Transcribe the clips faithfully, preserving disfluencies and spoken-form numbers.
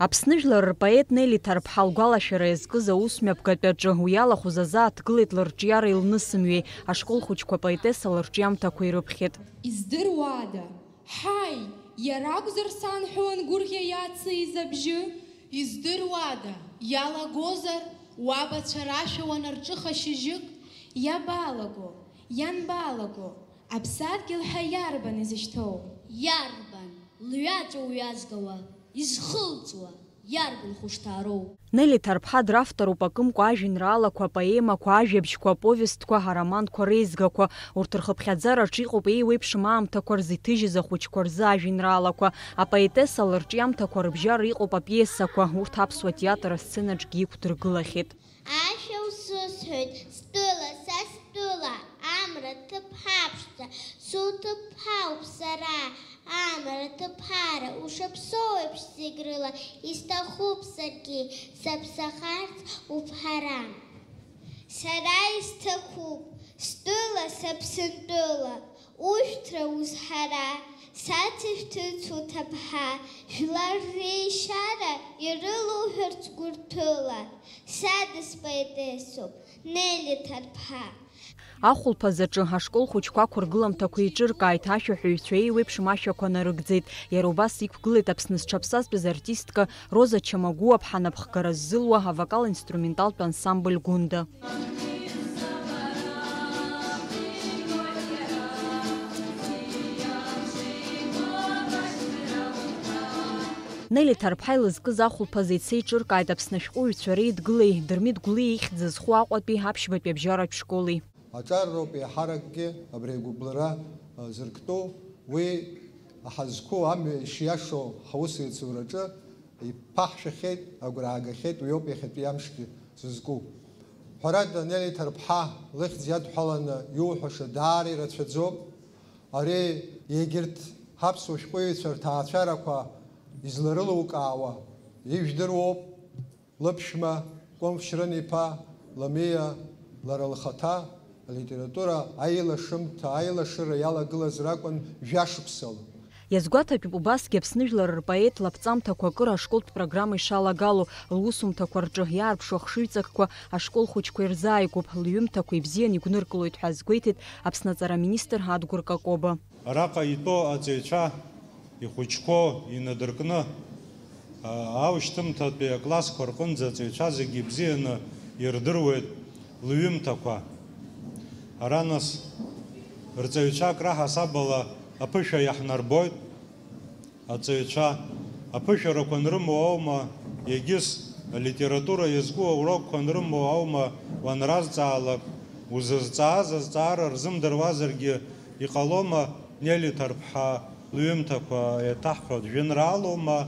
Аԥсны жәлар рпоет Нели Ҭарԥҳа лгәалашәара иазкыз аус мҩаԥгатәаҿы уи иалахәыз азааҭгылеит лырҿиара илнысымҩеи, ашкол хәыҷқәа поетесса лырҿиамҭақәа ирыԥхьеит. Издыруада? Ҳаи, иара акәзар сан ҳәа уангәырӷьа иациз абжьы? Издыруада, иалагозар, уабацәа рашәа уанарҿыха шьыжьык? Иабалаго, ианбалаго, аԥсадгьыл ҳәа иарбан изышьҭоу? Иарбан лҩаҵә уҩазгауа, изхылҵуа, иарбан хәышҭаароу? Нели Ҭарԥҳа дравторуп акымкәа ажәеинраалақәа, апоемақәа, ажәабжьқәа, аповестқәа, ароманқәа реизгақәа. Урҭ рхыԥхьаӡараҿ иҟоуп еиуеиԥшым аамҭақәа рзы иҭыжьыз ахәыҷқәа рзы ажәеинраалақәа. Апоетесса лырҿиамҭақәа рыбжьара иҟоуп апиесақәа, урҭ аԥсуа театр асценаҿгьы иқәдыргылахьеит. Ашәа усысҳәоит, стәыла, са стәыла, амра ҭыԥҳа ԥшӡа, суҭыԥҳауп сара, амра ҭыԥҳара, ушаԥсоу еиԥш зегь рыла, исҭахуп саргьы, саԥсахарц уԥҳара. Сара исҭахуп, стәыла, саԥсынтәыла, ушәҭра узҳара, сацышәҭыц уҭыԥҳа, жәлар реишьара ирылуҳәарц гәырҭәыла, са дыспоетессоуп, Нели Ҭарԥҳа. Ахәылԥаз аҿы ашкол хәыҷқәа ақәыргыламҭақәа еиҿыркааит, ашәаҳәаҩцәа еиуеиԥшым ашәақәа нарыгӡеит. Иара убас иқәгылеит Аԥсны зҽаԥсазтәыз артистка Роза Чамагәуаԥҳа напхгара ззылуа авокал-инструменталтә ансамбль Гәында. Нели Ҭарԥҳа илызкыз ахәылԥаз еицеиҿыркааит Аԥсны ашәҟәыҩҩцәа реидгылеи Дырмит Гәлиа ихьӡ зху Аҟәатәи аԥшьбатәи абжьаратә школи. Аҿар роуп еиҳаракгьы абри агәыблра, а, зырктәу, уи ҳазқәу амҩа ишиашоу ҳаусеицураҿы иԥаҳшәахьеит, агәра аагахьеит, уи ауп иахьатәи амшгьы зызку. Ҳәарада, Нели Ҭарԥҳа лыхьӡ иадҳәаланы иуҳәаша даара ирацәаӡоуп. Ари егьырҭ ҳаԥсуа шәҟәыҩҩцәа рҭаацәарақәа изларылукаауа ижәдыруоуп. Лыԥшәма Кәымф Шьрын-иԥа Ламиа лара лхаҭа алитература аилашымҭа, аилашыра иалагылаз ракәын жәашықәсала. Иазгәаҭатәуп убасгьы Аԥсны жәлар рпоет лаԥҵамҭақәа акыр ашколтә программа ишалагало, лусумҭақәа рҿы иаарԥшу ахшыҩҵакқәа ашкол хәыҷқәа ирзааигәоуп, лҩымҭақәа ибзиан игәныркылоит ҳәа азгәеиҭеит Аԥсны аҵара аминистр Адгәыр Какоба. Араҟа итәоу аҵаҩцәа ихәыҷқәоу инадыркны, а, аушьҭымҭатәи аклассқәа рҟынӡа аҵаҩцәа зегьы ибзианы ирдыруеит лҩымҭақәа. Ара нас, рҵаҩцәа акраҳасабала аԥышәа иаҳнарбоит. Аҵаҩцәа аԥышәарақәа анрымоу аума, егьыс алитература иазку аурокқәа анрымоу аума уанразҵаалак, узызҵааз азҵаара рзымдыруазаргьы иҟалома, Нели Ҭарԥҳа лҩымҭақәа еиҭаҳҳәоит, жәеинраалоума,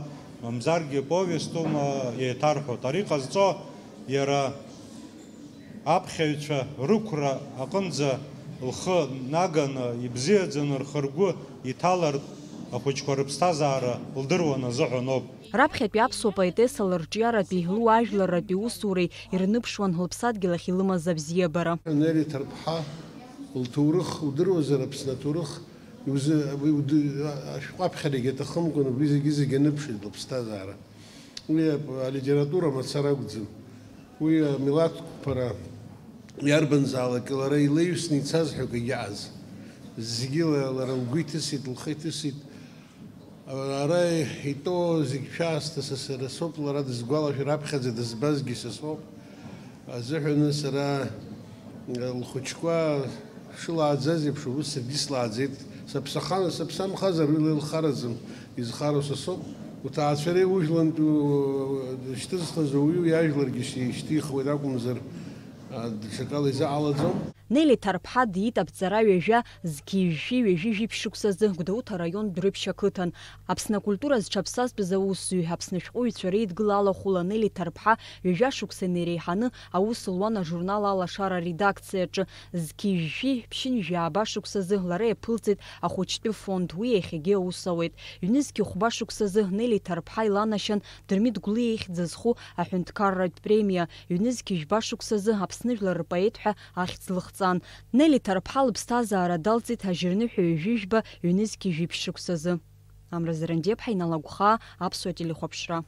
мамзаргьы повестума еиҭарҳәоит. Ари ҟазҵо иара аԥхьаҩцәа рықәра аҟынӡа лхы наганы, ибзиаӡаны рхы-ргәы иҭалартә ахәыҷқәа рыԥсҭазаара лдыруан азыҳәан ауп. Раԥхьатәи аԥсуа поетесса лырҿиаратәи, луаажәларратәи усуреи ирныԥшуан лыԥсадгьыл ахь илымаз абзиабара. Нели Ҭарԥҳа лҭоурых удыруазар, Аԥсны аҭоурых иузы-, уи уды-, ашәҟәы аԥхьарагьы аҭахымкәан, убри зегьы-зегьы аныԥшит лыԥсҭазаара. Уи ап-, алитература мацара акәӡам. Уи амилаҭ қәԥара иарбанзаалак лара илеиҩсны ицаз ҳәа акгьы ыҟаӡам. Зегьы ла-, лара лгәы иҭысит, лхы иҭысит. Ара итәоу зегь шәаасҭа са сара соуп, лара дысгәалашәар аԥхьаӡа дызбазгьы са соуп. Азыҳәан сара, э, лхәыҷқәа шылааӡаз еиԥш, убыс саргьы слааӡеит. Саԥсахана, саԥсамхазар, уи леилхараӡам, изхароу са соуп. Уҭаацәа реиужәлантә, э, шьҭызхыз ауаҩы иажәларгьы шьҭихуеит акәымзар, а, даҽакала изыҟалаӡом. Нели Ҭарԥҳа диит аԥҵара ҩажәа зқьи жәшәи ҩажәи жәиԥшь шықәсазы Гәдоуҭа араион Дәрыԥшь ақыҭан. Аԥсны акультура зҽаԥсазтәыз аусзуҩ, Аԥсны ашәҟәыҩҩцәа реидгыла алахәыла Нели Ҭарԥҳа ҩажәа шықәса инареиҳаны аус луан ажурнал Алашара аредакциаҿы. Зқьи жәшәи ԥшьынҩажәи жәаба шықәсазы лара иаԥылҵеит ахәыҷтәы фонд, уи иахьагьы аус ауеит. Ҩнызқьи хәба шықәсазы Нели Ҭарԥҳа иланашьан Дырмит Гәлиа ихьӡ зху аҳәынҭқарратә премиа, ҩнызқьи жәба шықәсазы Аԥсны жәлар рпоет ҳәа ахьӡ лыхҵан. Нели Ҭарԥҳа лыԥсҭазаара далҵит ажьырныҳәа ҩажәи жәба ҩнызқьи жәиԥшь шықәсазы. Амра Зарандиаԥҳа, Инал Агәхаа, Аԥсуа телехәаԥшра.